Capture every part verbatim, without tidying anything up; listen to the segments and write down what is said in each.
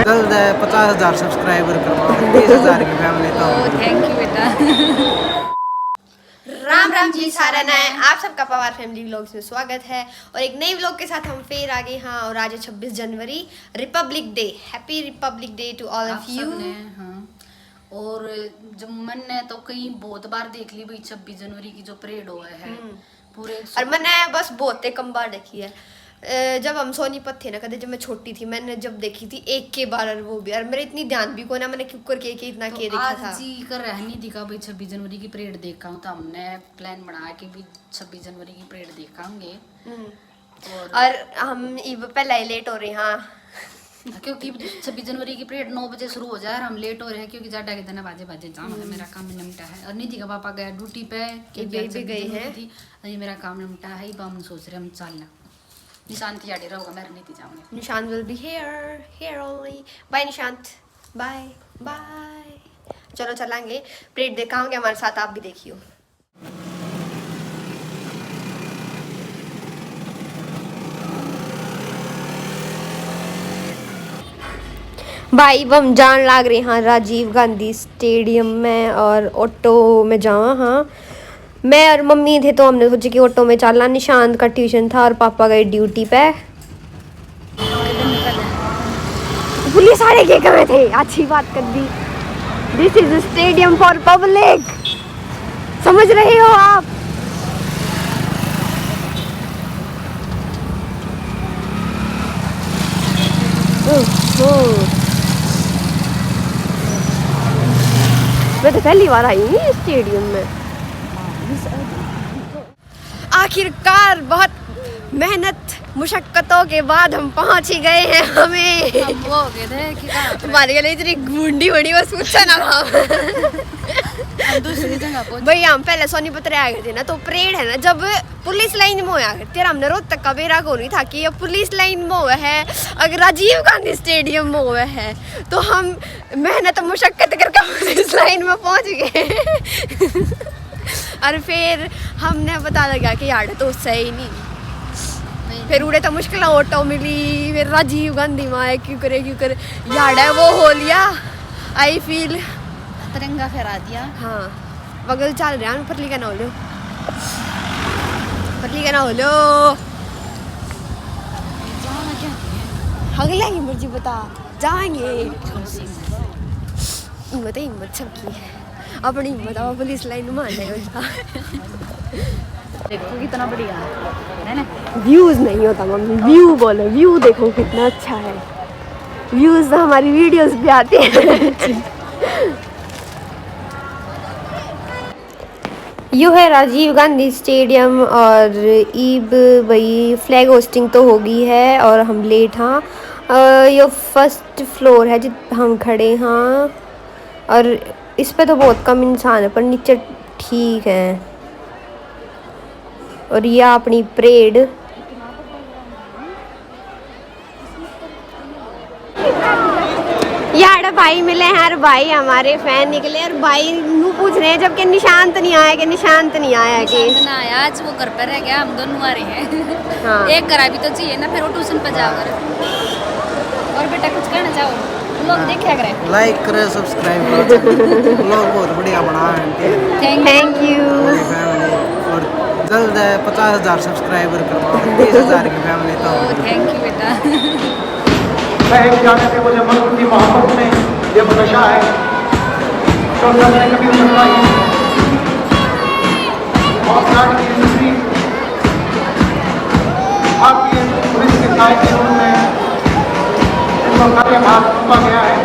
जल्द है पचास हजार सब्सक्राइबर करवाओ, बीस हजार की फैमिली तो। थैंक यू बेटा। राम राम जी सारा ने, आप सबका पवार फैमिली व्लॉग्स में स्वागत है। और एक नए व्लॉग के साथ हम फिर आ गए। हाँ, और आज है छब्बीस जनवरी, republic day. Happy Republic Day to all of you। हाँ, और जो मैंने तो कई बहुत बार देख ली भाई, छब्बीस जनवरी की जो परेड हुआ है, हम्म। पूरे और मैंने बस बहुत ही कम बार देखी है। अ, जब हम सोनीपत थे ना, कदे जब मैं छोटी थी, मैंने जब देखी थी एक के बार, और वो भी, और मेरे इतनी ध्यान भी को ना, मैंने क्यों करके एक इतना तो के देखा आज था। जी कर रहा नहीं दिखा भाई, छब्बीस जनवरी की परेड देखा हूँ, तो हमने प्लान बना के भी छब्बीस जनवरी की परेड देखांगे। हम्म। और और हम इब पहला ही लेट हो रहे हैं। हाँ। क्योंकि छब्बीस जनवरी की परेड नौ बजे शुरू हो जाए और हम लेट हो रहे हैं, क्योंकि जाडा के दिन बाजे बाजे जाम है। हम्म। मेरा काम निपटा है और निधि का पापा गया ड्यूटी पे, क्योंकि ये आज भी छब्बीस गए जनवरी हैं। थी। और ये मेरा काम निपटा है, इब हम सोच रहे हैं हम चलना। निशांत याडे रहोगा, मैं नहीं जाऊंगी। Nishant will be here, here only। Bye Nishant, bye bye. चलो चलांगे, परेड देखाओगे हमारे साथ, आप भी देखियो। भाई, अब हम जान लाग रहे हैं राजीव गांधी स्टेडियम में और ऑटो में जावा हाँ। मैं और मम्मी थे तो हमने सोचा कि ऑटो में चलना, निशांत का ट्यूशन था और पापा गए ड्यूटी पे। पुलिस वाले के कहे थे, अच्छी बात कर दी। This is stadium for public, समझ रहे हो आप? ओहो। मैं तो पहली बार आई हूँ स्टेडियम में। आखिरकार बहुत मेहनत मुशक्कतों के बाद हम पहुंच ही गए हैं। हमें हम वो हो गए थे कि कहाँ पे? हमारे लिए इतनी गुंडी बड़ी, बस पूछो ना। हम हम दूसरी जगह पहुंचे। भाई, हम पहले सोनीपत आ गए थे ना, तो परेड है ना, जब पुलिस लाइन में होया करती, हमने रोहतक का बेरा को नहीं था कि ये पुलिस लाइन में हुआ है, अगर राजीव गांधी स्टेडियम में हुआ है, तो हम मेहनत मुशक्कत करके पुलिस लाइन में पहुंच गए। और फिर हमने पता लगा कि यार तो सही नहीं। फिर उड़े तो मुश्किल ऑटो मिली, फिर राजीव गांधी में आए, क्यों करे, क्यों करे, यार है वो हो लिया। I feel तिरंगा फहरा दिया। हाँ, बगल चल रहा है, परली का ना हो लो, परली का ना हो लो। अगला ही मर्जी बता, जाएंगे। हिम्मत है, हिम्मत सबकी है। अपनी हिम्मत आओ, पुलिस लाइन में आ जाएगा। देखो कितना बढ़िया है ना। व्यूज नहीं होता मम्मी, व्यू बोलो, व्यू देखो कितना अच्छा है। व्यूज तो हमारी वीडियोस पे आते हैं। यो है राजीव गांधी स्टेडियम और ईब भाई फ्लैग होस्टिंग तो हो गई है और हम लेट हाँ। अ, यो फर्स्ट फ्लोर है जित हम खड़े हाँ। और इस पे तो बहुत कम इंसान है, पर नीचे ठीक है। और ये अपनी परेड। यार भाई मिले हैं और भाई हमारे फैन निकले और भाई नू पूछ रहे हैं जबकि निशांत नहीं आया, कि निशांत नहीं आया कि निशांत ना आया, आज वो घर पर रह गया, हम दोनों आ रहे हैं। हाँ। एक घर भी तो चाहिए ना, फिर वो ट्यूशन पर जाकर। और बेटा कुछ कहना चाहो? व्लॉग देखा करें। लाइक करें, सब्सक्राइब करें। व्लॉग बहुत बढ़िया बना है। Thank you. और जल्द है पचास हजार सब्सक्राइबर करवाओ, बीस हजार की फैमिली तो। थैंक यू बेटा। पहले जाने से मुझे मुल्क की मोहब्बत में जब नशा है, तो सबने कभी सुनवाई और प्यार की जिंदगी आपकी पुलिस के साय के रूप में इनको कार्य भार सौंपा गया है।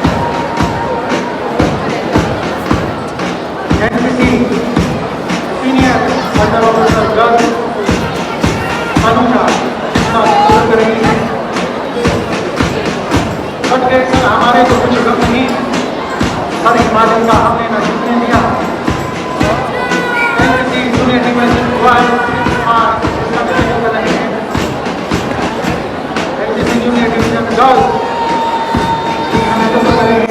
NCC senior under officer girl Anuja इसका नेतृत्व करेंगी। बट सर, हमारे तो कुछ गम नहीं, सर हिमाचल का हमने न जीतने दिया। एनसीसी जूनियर डिवीजन बॉयज आज इसका नेतृत्व कर रहे हैं। एनसीसी जूनियर डिवीजन गर्ल्स की हमें तो पता नहीं,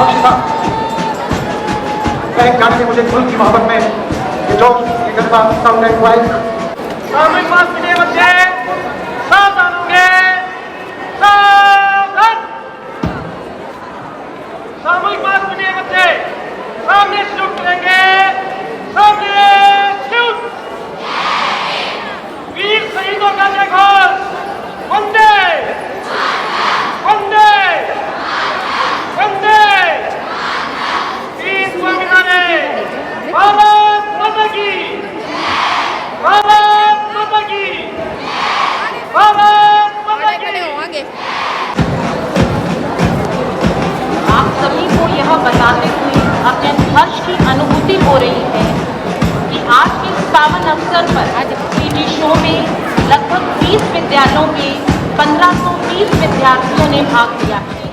अक्षता। मैं एक गाने से मुझे दिल की मोहब्बत में ये जोश, ये जज्बा, साउंड एंड वाइज। सामने पास के बच्चे में पन्द्रह सौ तीस विद्यार्थियों ने भाग लिया है।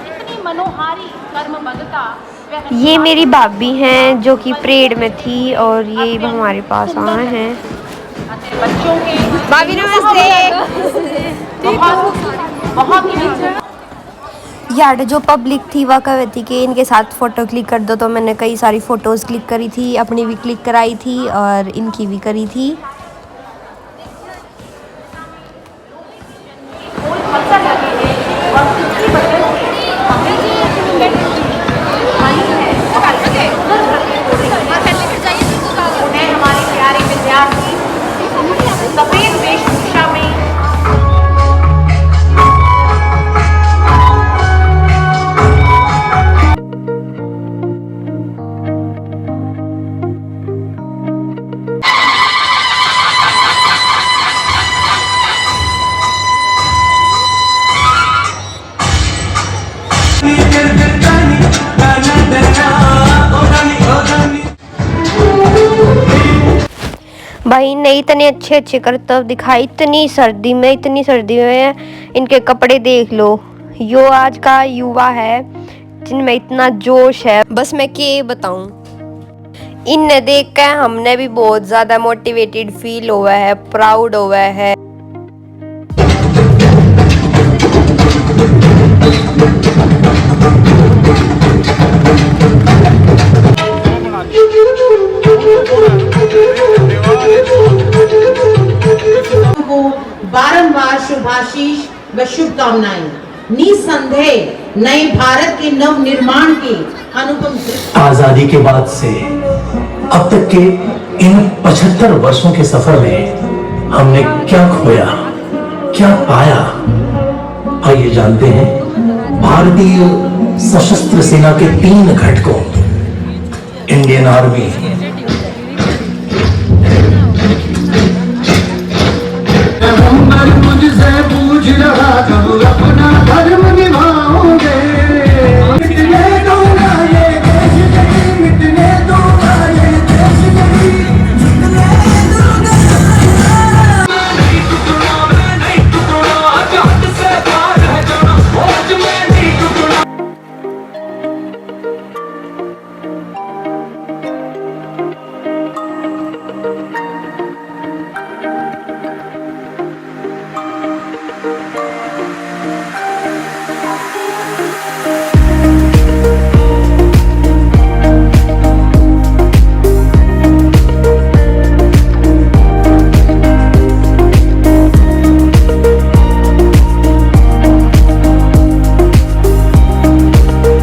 इतनी मनोहारी कर्मबद्धता व ये मेरी भाभी हैं जो कि परेड में थी और ये हमारे पास आए हैं। बच्चों के भाभी नमस्ते। बहुत, बहुत ही यार, जो पब्लिक थी वह कह रही थी कि इनके साथ फोटो क्लिक कर दो, तो मैंने कई सारी फोटोज क्लिक करी थी, अपनी भी क्लिक कराई थी और इनकी भी करी थी। उन्हें हमारे प्यारे विद्यार्थी सफेद वेशभूषा में भाई ने इतने अच्छे अच्छे करतब दिखाए, इतनी सर्दी में, इतनी सर्दी में इनके कपड़े देख लो। यो आज का युवा है जिनमें इतना जोश है, बस मैं के बताऊं। इन्हें देख के हमने भी बहुत ज्यादा मोटिवेटेड फील हुआ है, प्राउड हुआ है। को बारंबार शुभाशीष व शुभकामनाएं। निसंदेह नए भारत के नव निर्माण के अनुपम दृश्य। आजादी के बाद से अब तक के इन पचहत्तर वर्षों के सफर में हमने क्या खोया, क्या पाया, आइए जानते हैं भारतीय सशस्त्र सेना के तीन घटकों, इंडियन आर्मी, पैगंबर मुझसे पूछ रहा, कब अपना धर्म निभाओगे? मिटने दूंगा ये देश नहीं, मिटने दूंगा ये देश नहीं, मिटने दूंगा।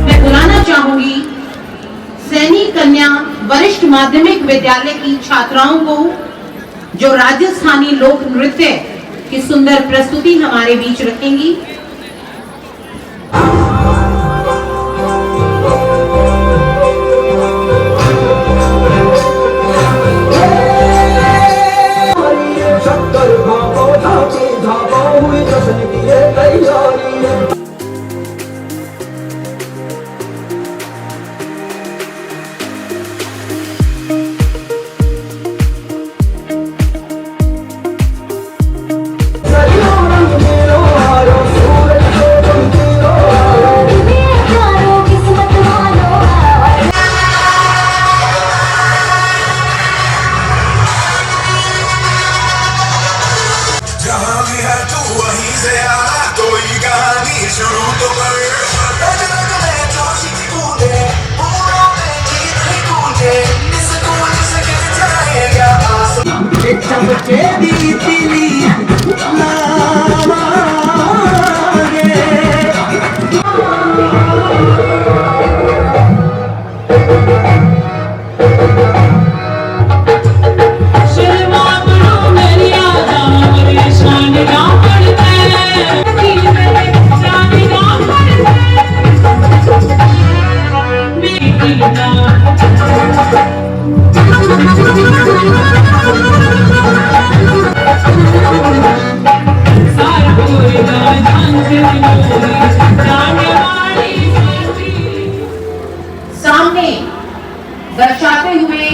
मैं बुलाना चाहूंगी सैनिक कन्या वरिष्ठ माध्यमिक विद्यालय की छात्राओं को, जो राजस्थानी लोक नृत्य की सुंदर प्रस्तुति हमारे बीच रखेंगी। जहाँ भी है तू वहीं से आ, कोई कहानी शुरू तो कर। रग रग में जोश ही गूंजे, पूरों में गीत ही गूंजे, इस गूंज से गिर जाएगा आसमां। एक चमचे दी तिली लावांगे। सामने दर्शाते हुए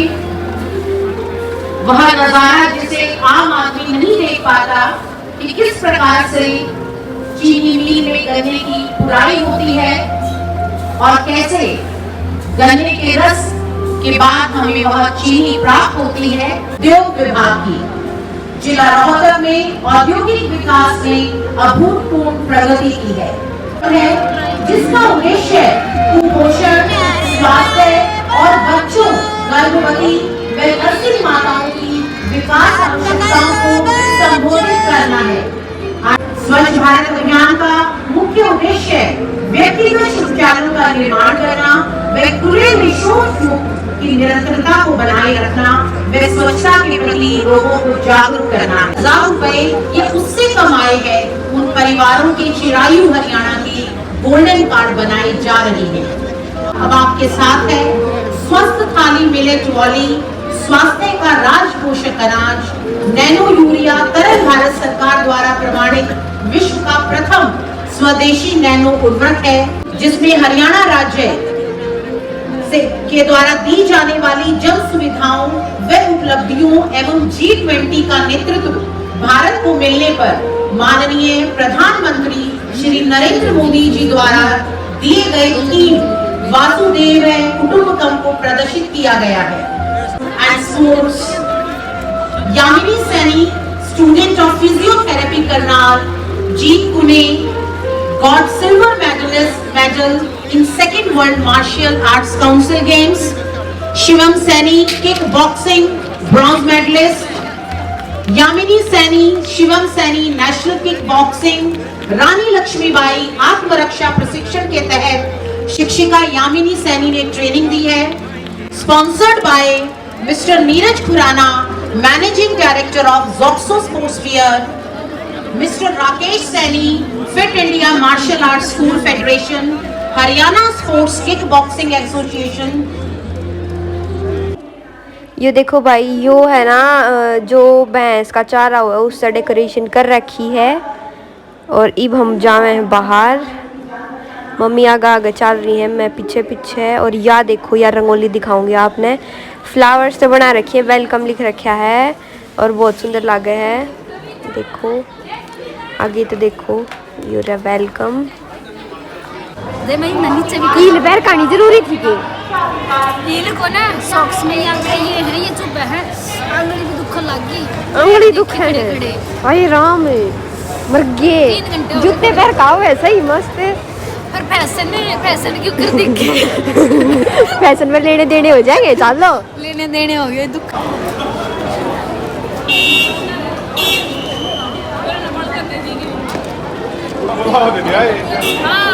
वह नजारा जिसे आम आदमी नहीं देख पाता कि किस प्रकार से चीनी मिल में गन्ने की पुराई होती है और कैसे गन्ने के रस के बाद हमें वह चीनी प्राप्त होती है। उद्योग विभाग की जिला रोहतक में औद्योगिक विकास में अभूतपूर्व प्रगति की है, है, जिसका उद्देश्य कुपोषण, स्वास्थ्य और बच्चों, गर्भवती व नर्सिंग माताओं की विकास आवश्यकताओं को संबोधित करना है। स्वच्छ भारत अभियान का मुख्य उद्देश्य व्यक्तिगत शौचालयों का निर्माण करना व खुले में शौच मुक्त की निरंतरता को बनाए रखना व स्वच्छता के प्रति लोगों को जागरूक करना है। हजार रुपए या उससे कम आय है उन परिवारों के चिरायु हरियाणा के गोल्डन कार्ड बनाए जा रहे हैं। अब आपके साथ है स्वस्थ थाली मिलेट वाली, स्वास्थ्य का राज पोषक अनाज, नैनो यूरिया, तरल भारत सरकार द्वारा प्रमाणित विश्व का प्रथम स्वदेशी नैनो उर्वरक है, जिसमें हरियाणा राज्य से, के द्वारा दी जाने वाली जन सुविधाओं व उपलब्धियों एवं जी ट्वेंटी का नेतृत्व भारत को मिलने पर माननीय प्रधानमंत्री श्री नरेंद्र मोदी जी द्वारा दिए गए थीम वासुदेव कुटुंबकम को प्रदर्शित किया गया है। And sports, Yamini Saini, student of physiotherapy Karnal, Jeet Kune, got silver medalist medal in second World Martial Arts Council Games. Shivam Saini, kickboxing, bronze medalist. Yamini Saini, Shivam Saini, national kickboxing, रानी लक्ष्मीबाई आत्मरक्षा प्रशिक्षण के तहत शिक्षिका यामिनी सैनी ने ट्रेनिंग दी है। Sponsored by Mister Neeraj Khurana, Managing Director of Zoxo Sports Wear, Mister Rakesh Saini, Fit India Martial Arts School Federation, Haryana Sports Kickboxing Association। यो देखो भाई, यो है ना, अ, जो भैंस का चारा हुआ है, उससे डेकोरेशन कर रखी है। और इब हम जावे हैं बाहर। मम्मी आगे आगे चल रही है, मैं पीछे पीछे। और या देखो, या रंगोली दिखाऊंगी आपने, फ्लावर्स से बना रखी है, वेलकम लिख रखा है और बहुत सुंदर लागे है। देखो आगे तो देखो, यो रहा वेलकम। दे मैं इन्ना नीचे भी हील पैर कानी जरूरी थी के? हील को ना, सॉक्स में या ये है, ये चुप है, आंगली भी दुखन लग गई। आंगली दुख है। खड़े, खड़े। भाई राम, मर गए। तीन घंटे हो गए। जूते पैर का हुए सही मस्त। पर फैशन ने, फैशन क्यों कर देंगे? फैशन में लेने देने हो जाएंगे, चलो। लेने देने हो गए दुख। हाँ,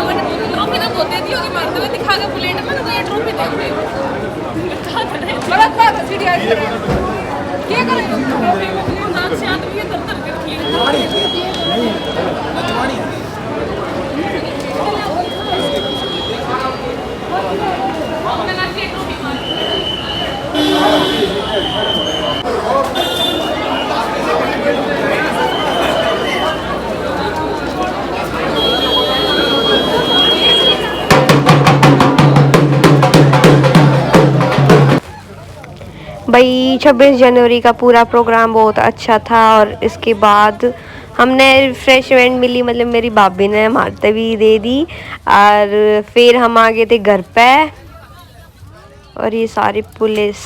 मैंने ट्रॉफी तो बहुत दे दी होगी, मारते हुए दिखा के बुलेट में, तो ये ट्रॉफी दे दी। बड़ा था, सीढ़ी आई है। क्या करें? ट्रॉफी को नाच से आदमी ये तर तर के रख लिया। भाई, छब्बीस जनवरी का पूरा प्रोग्राम बहुत अच्छा था और इसके बाद हमने रिफ्रेशमेंट मिली, मतलब मेरी भाभी ने हमारे भी दे दी और फिर हम आ गए थे घर पे। और ये सारी पुलिस,